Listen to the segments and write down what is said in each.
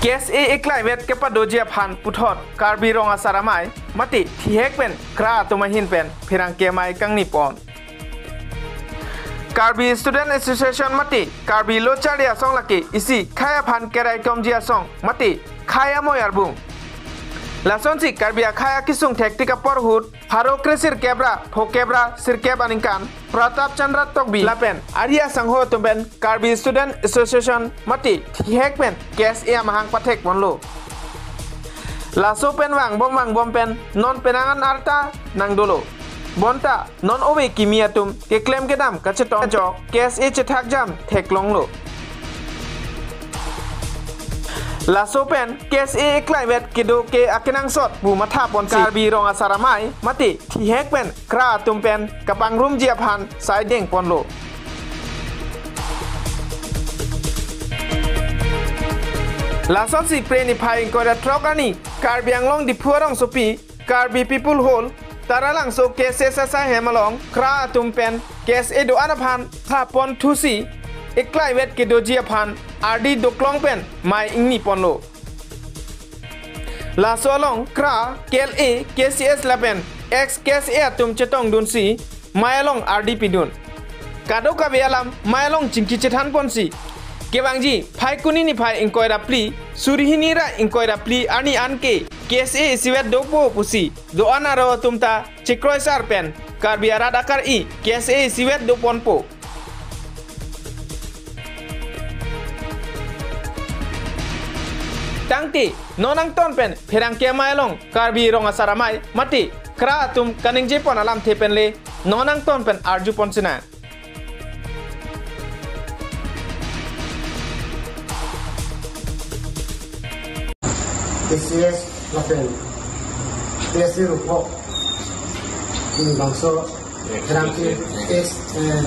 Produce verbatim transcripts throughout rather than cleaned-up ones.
KSA eklaivet kepadoji aphan puthot Karbi Rong Asar Amei mate thihek pen KRA atum ahin pen pherangke amei kangni pon. Karbi Student Association mate Karbi Lo Charli Asong lake isi khei aphan keraikomji asong mate khei amoi arbung. Lasonsi Karbi akhei akesung thektik apor ahut pharo kresirkep ra phokep ra sirkep aningkan Pratap Chandra Tokbi lapen ari asangho atum pen Karbi Student Association mate thihek pen KSA amahang pathek ponlo. Laso pen vangbom vangbom pen non penang an arta nangdolo. Bonta non ove kimi atum keklem kedam kachetong chok KSA chethak jam theklonglo. Laso pen KSA eklaivet kedo ke akenangsot pu matha ponsi Karbi Rong Asar Amei mate thihek pen KRA atum pen kapangrumji aphan saideng ponlo. Lasonsi Phre niphai ingkoi ra throk arni Karbi Anglong Diphu arongsopi Karbi People Hall Taralangso KSA Sasai hem along KRA atum pen KSA do-an aphan tha pon thusi eklaivet kedoji aphan ardi doklong pen mei ingni ponlo. Laso along KRA, KLA, KCS lapen ex KSA atum chetongdunsi mei along ardi pidun. Kadokave alam mei along chingki chethan ponsi kevangji Phaikuni niphai ingkoi ra phli, suri hini ra ingkoi ra phli arni anke KSA isivet dopo pusi do-an aro atum ta chekroisar pen Karbi arat akar-i KSA isivet do ponpo. Tangte non angton pen pherangke amei along Karbi Rong Asar Amei mate KRA atum kaningje pon alamthe pen le non angton pen arju pon sina. KCS lapen KSA ruphok, ini bangso pherangke ex, eh,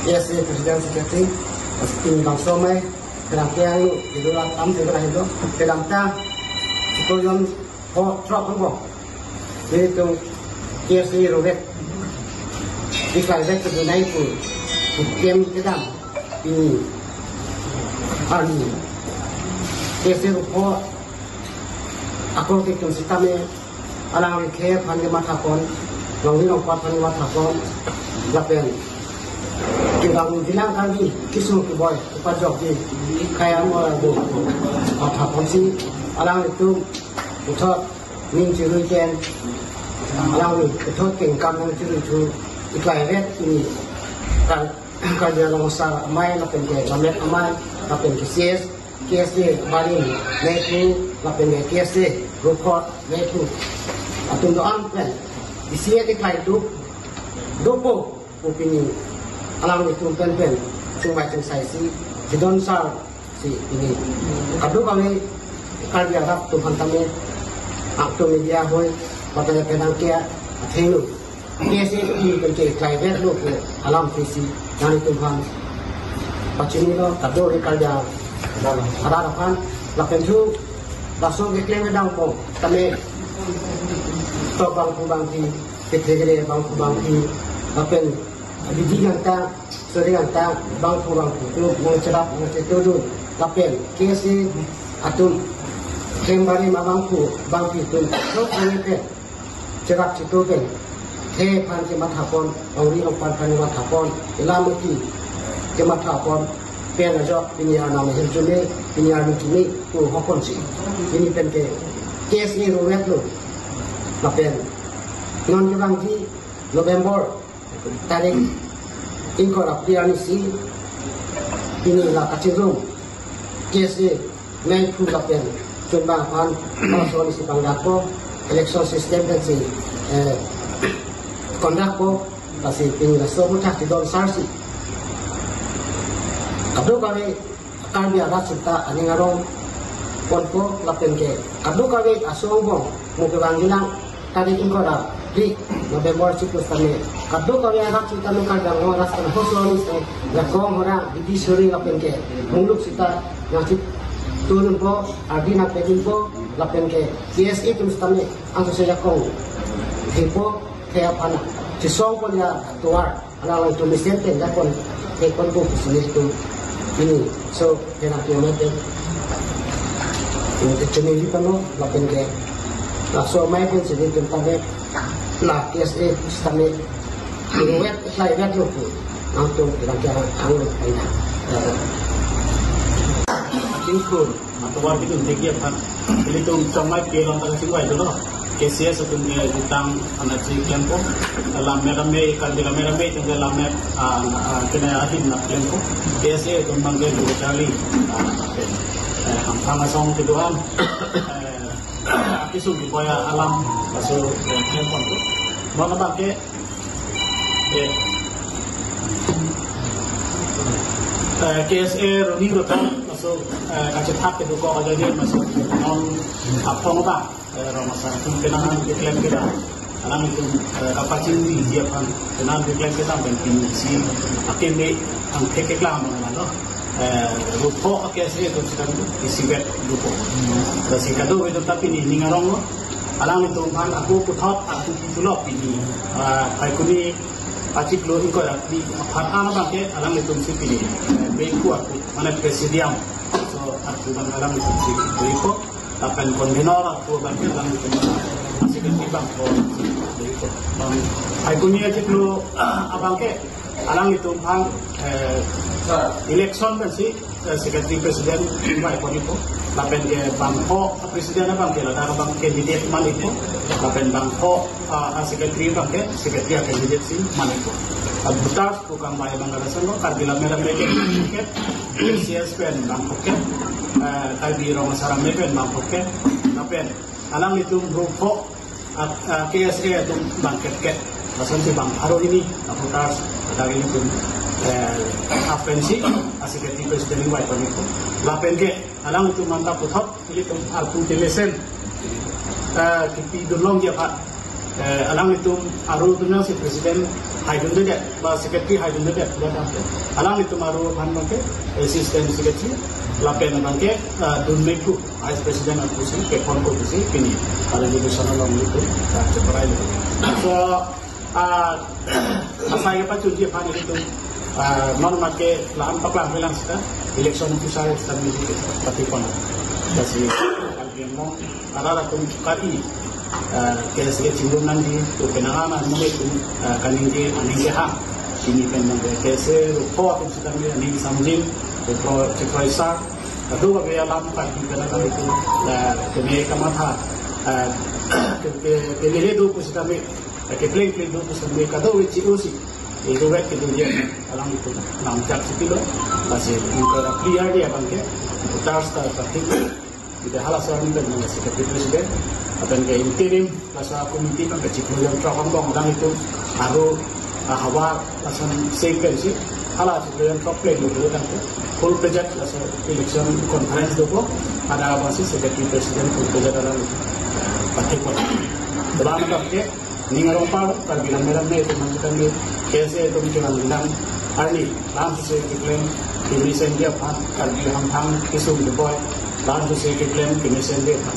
KSA President Secretary, ini bangso amei pherangke ayu, itu lah tam itu lah itu, kedamta, itu yang ho throk ko. Nelitum KSA rovet, eklaivet kedunai pu, pu kem kedam, ini arni KSA ruphok akor keklem sitame, alangli khei aphan kematha pon, longri longpat aphan kematha pon, lapen kevang jilang Karbi kesung keboi kepajokji khei amoi arbung matha ponsi alanglitum puthot ning chirui pen, alangli puthot kengkam nangchirui thu eklaivet ini Kar-, Karbi Rong Asar Amei lapen ke Lammet Amei lapen ke KCS, KSA barim mei thu lapen ke KSA ruphok mei thu atum do-an pen isi eklai tu dopo pu pini alanglitum pen pen chingvai chingsaisi chedon sar si pini kadokave Karbi arat atum aphan tame aktu media hoi batai pherangke athengno KSA pen ke eklaivet lo pu alamthe si nanglitum aphan pachinilo, kadokave Karbi arat aphan lapen thu laso keklem kedam pon tame to bangphu bangphi, kethe kere bangphu bangphi, lapen abidi ganta, sore ganta, bangphu bangphi atum nangcherap nangchetongdun, lapen KSA atum klem barim abangphu bangphi atum throk kami pen cherap chetong pen khei aphan kematha pon, longri longpat aphan kematha pon, ila mati kematha pon pen ajok pini arnam ahirjume, pini arni kimi pu ho ponsi pini pen ke KSA rovet lo. Lapen non kevangji November tarik ingkoi ra phli arni si pini la kachingrum KSA mei thu lapen chunbang aphan laso arni si pangdakpo, election system pen si, eh, conduct po, lasi pini laso muthak chedon sar si kadokave Karbi arat sita aning arong ponpo lapen ke kadokave aso angbong mo kevang jilang tarik ingkoi ra phli November si pusitame kadokave arat sitame Karbi Anglong arat sitame laso arni si jakong horang bidi suri lapen ke muluk sita nangchetongdunpo, ardi nangpedunpo lapen ke KSA atum sitame angso se jakong thepo, khei aphan chesong pon ya tovar alanglitum mesen pen jakong thek ponpo pusi nelitum pini so pherangke amei pen Chini ri pano, lapen ke laso amei pen sini tentang ke la K S A sitame ruwet, klaiwetlo pu nangtum langchang anglo pu na. Ating pun, atovar kitum teki aphan, ilitum chongmai ke long ta kachingvai dolo. K C S atum ke jutang anatsi klempo. Lammet amei, Karbi Lammet Amei atum ke lammet, ah, ah, kene ahin nangklempo. K S A atum abang ke dua kali, ah, eh, hamphang asong kedo-an, eh, kisung kiboya alam, laso, eh, klempo. Mana abang ke, eh, eh, K S A roni rotang, laso, eh, kachethak kedokok aja dia, laso non aphong abang. Eh, Rong Asar atum penang an keklem kedam, alanglitum, eh, kapachingri ji aphan penang an keklem kedam pen pinisi akeme angthek keklang abang lo. Eh, rupo a K S A atum sitame isivet rupo. Lasi kadokave atum ta pini ning aronglo. Alanglitum aphan ako puthot ako kichulo pini, eh, Phaikuni achiklo ingkoi ra phli aphan an abang ke alanglitum si pini, eh, bengku ako, mane presidium. So ako abang alanglitum si bengku. Lapen convenor ako abang ke alanglitum, secretary abang ako, bang Phaikuni achiklo abang ke alanglitum aphan, eh, election pensi, eh, secretary president ingvaipon ipo. Lapen ke bangpho president abang ke ladak abang candidate man ipo. Lapen bangpho, ah, secretary abang ke secretary candidate si man ipo. Ah, voters pu kangvai abang kadasan lo, Karbi Lammet Amei ke bangpho kep, K C S pen bangpho kep, eh, Karbi Rong Asar Amei pen bangpho kep, lapen alanglitum rupo, ah, ah, K S A atum bang kep kep, lasonsi bang pharo hini, ah, voters, ah, ilitum, eh, aphan si, ah, secretary president ingvaipon ipo. Lapen ke, alanglitum anta puthot, ilitum arpu kemesen, eh, kipidun longji aphan, eh, alanglitum aro atum nangsi president haidundedet, ba secretary haidundedet, ba dam. Alanglitum aro aphan abang ke assistant secretary, lapen abang ke, eh, dunme pu vice president ako si, kepon ako si, pini, aro division along ilitum, eh, cheparai lo. So, ah, asai kepachunji aphan ilitum, ah, non make la-an paklang bilang sita, election pusar sita mili pati pon. Lasi, Karbi Anglong arat atum kari, ah, K S A chingrum nangji, to penang an mule atum, ah, kaningje, aningje ha. Chini pen nang K S A rupo atum sitame aning samjin, rupo chekroi sa. Kadokave alam Karbi penang an itum, ah, keme kamatha, ah, ke, ke, kemele do pu sitame, kepleng pleng do pu sitame kadokave chi-o si, eh, ruwet kedo dia, alanglitum namchak si pilo. Lasi ingkoi ra phli arni abang ke, voters ta kathik. Ite hala asar ni kan secretary president, lapen ke interim, laso committee kan ke chiklo jon throk angbong alanglitum, aro, ah, havar, lason same pensi, hala chiklo jon throk pleng lo kan ke, full project, laso election conference dopo, ada abang si secretary president full project alanglitum, ah, pathik pon. Dolang abang ke, ning arong palo, Karbi Lammet Amei atum nangketame, K S A atum kelang bilang, arni, lam suse keklem, kemesen ji aphan, Karbi hamphang kisung keboi, lam suse keklem, kemesen ji aphan.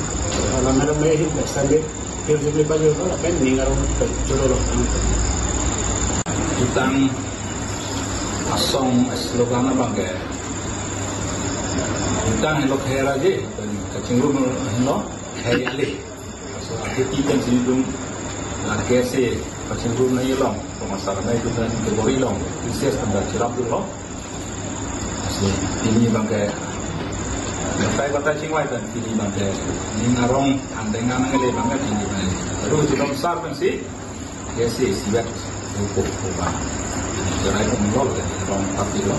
Lammet Amei ahin, next time, kir jumli pajor lo, lapen ning arong pajor lo. Jutang asong slogan abang ke, jutang henlo khei ra je, kachingrum henlo khei ale. So, akhir kita sini dum, la K S A pachingrum nangji along, Rong Asar Amei atum ta kebor-i along, K C S atum ta cherap dolo. So, pini abang ke, batai batai chingvai pen pini abang ke, ning arong tangdeng nang le abang ke pini abang ke. Lalu di Rong Asar pensi, K S A isivet, rupo, rupo abang. Jerai pun lo, rong tapi lo.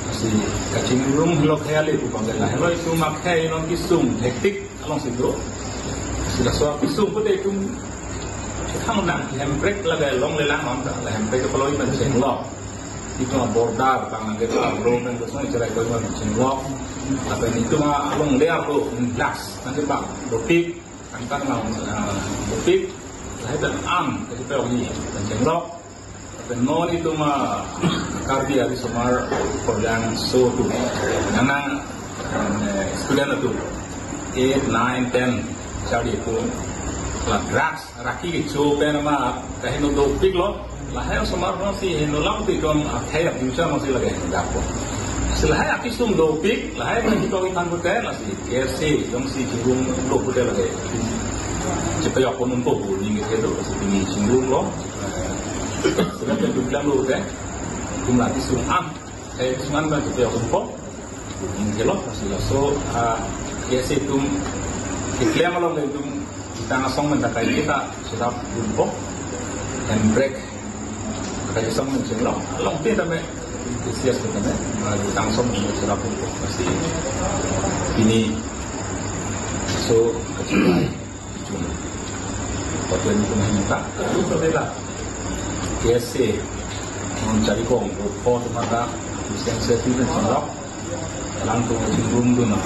Lasi kachingrum henlo khei ale pu abang ke, la henlo itum akhei along kisung, hektik alongsi do. Sita so kisung pute itum khang nang hemprek lake longlelang non ta, la hemprek ke paloi pen chenglok. Itum a-border tang lake ta ro pen kosong cherai koi pen chenglok. Lapen itum along le arlo glass nang ke bang dopik, tangtang nang, ah, dopik. Lahai pen am ke pe oni pen chenglok. Lapen non itum a-Karbi arisomar korjang so atum, nang nang, eh, student atum, eight, nine, ten, charli atum, la drugs, raki kecho pen ma kaheno dopik lo. Lahai osomar nangsi heno lam ti itum akhei abuse nangsi lake hendak po. Si lahai akesung dopik, lahai mani dopik than pute, lasi K S A jongsi chingrum lo pute lake. Chepayok ponun po bu ning ke do, lasi pini chingrumlo. Sudah ke duklam lo pute, kum lagi sung am, eh, sungan kan chepayok ponun po. Ning ke lo, lasi laso, ah, K S A atum keklem along le atum tang asong men takai kita sudah bumpo and break. Takai asong men chinglo. Along te tame, K S A atum tame, ah, tang asong men sudah bumpo. Pasti ini so kecil. Hotel ini pun minta. Itu berbeda. K S A mencari kong, report mata, bisa saya tidak chinglo. Alangtum chingrum dun na,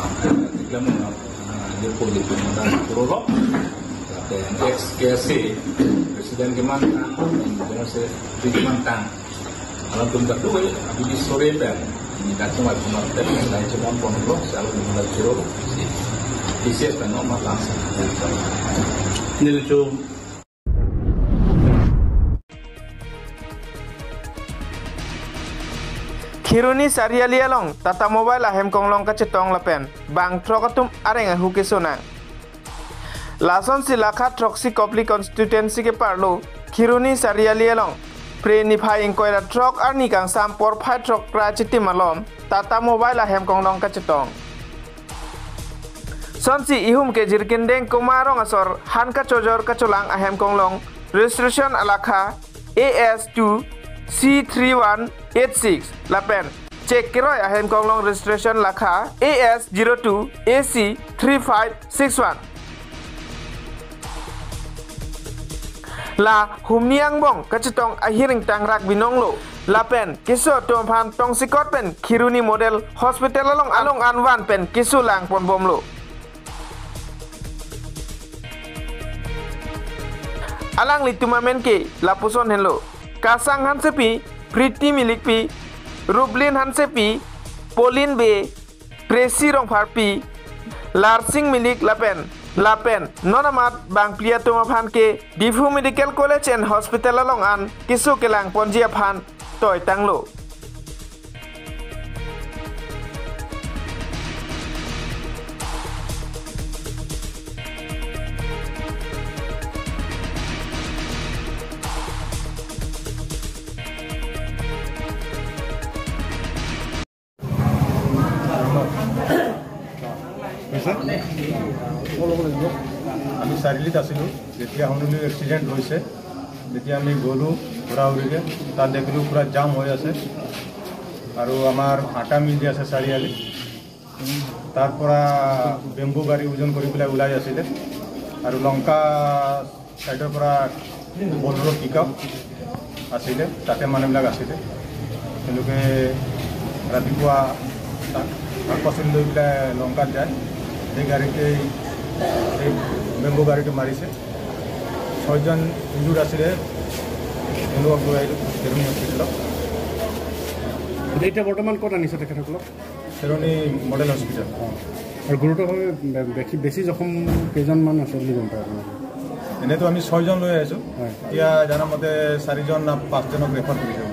iklam na, ah, dia politik na, turolo. Lapen ex K S A president kemantang, General Secretary kemantang. Alangtum kadokave, abidi sore pen, ini kacung aja cuma pen, lain cuma pon lo, selalu mengenal jero, si, T C S pen no, matang sa. Nelitum Kheroni Chariali along Tata Mobile ahem konglong kachetong lapen bang throk atum areng ahu keso nang. Lasonsi lakha throksi Kopili constituency keparlo Kheroni Chariali along Phre niphai ingkoi ra throk arni kangsam porphai throk ra chitim alom Tata Mobile ahem konglong kachetong. Sonsi ihum ke Jirikindeng Komarong asor han kachojor kacholang ahem konglong registration alakha A S two C three one eight six lapen chek keroi ahem konglong registration lakha A S zero two A C three five six one. La humni angbong kachetong ahir ingtang rak binong lo. Lapen keso atum aphan tongsekot pen Kheroni Model Hospital along along anvan pen keso lang ponbomlo. Alanglitum amen ke lapuson henlo: Kasang Hansepi, Priti Milikpi, Rublin Hansepi, Pauline Bey, Tracy Rongpharpi, Larsing Milik lapen, lapen non amat bangphli atum aphan ke Diphu Medical College and Hospital along an keso kelang ponji aphan toi tanglo. আমি চাৰিআলিত আছিলোঁ, যেতিয়া হনুলুৰ এক্সিডেণ্ট হৈছে, তেতিয়া আমি গ'লোঁ ঘূৰা ঘূৰিকৈ, তাত দেখিলোঁ পূৰা জাম হৈ আছে আৰু আমাৰ আটা মিল যে আছে চাৰিআলি, তাৰ পৰা বেম্বু গাড়ী ওজন কৰি পেলাই ওলাই আছিলে আৰু লংকা ছাইডৰ পৰা বলেৰ' পিকআপ আছিলে, তাতে মানুহবিলাক আছিলে। তেওঁলোকে ৰাতিপুৱা শাক পাচলি লৈ পেলাই লংকাত যায়। সেই গাড়ীতেই, সেই বেম্বু গাড়ীটো মাৰিছে। ছয়জন ইনজুৰ্ড আছিলে, তেওঁলোকক লৈ আহিলোঁ খেৰণি হস্পিটেলত। এতিয়া বৰ্তমান ক'ত আনিছে তেখেতসকলক? Kheroni model hospital. আৰু গুৰুতৰভাৱে বে-, বেছি, বেছি জখম কেইজনমান আছে বুলি গম পায় আপোনালোকে? এনেতো আমি ছয়জন লৈ আহিছোঁ। হয়। এতিয়া জানা মতে চাৰিজন না পাঁচজনক ৰেফাৰ কৰিছে।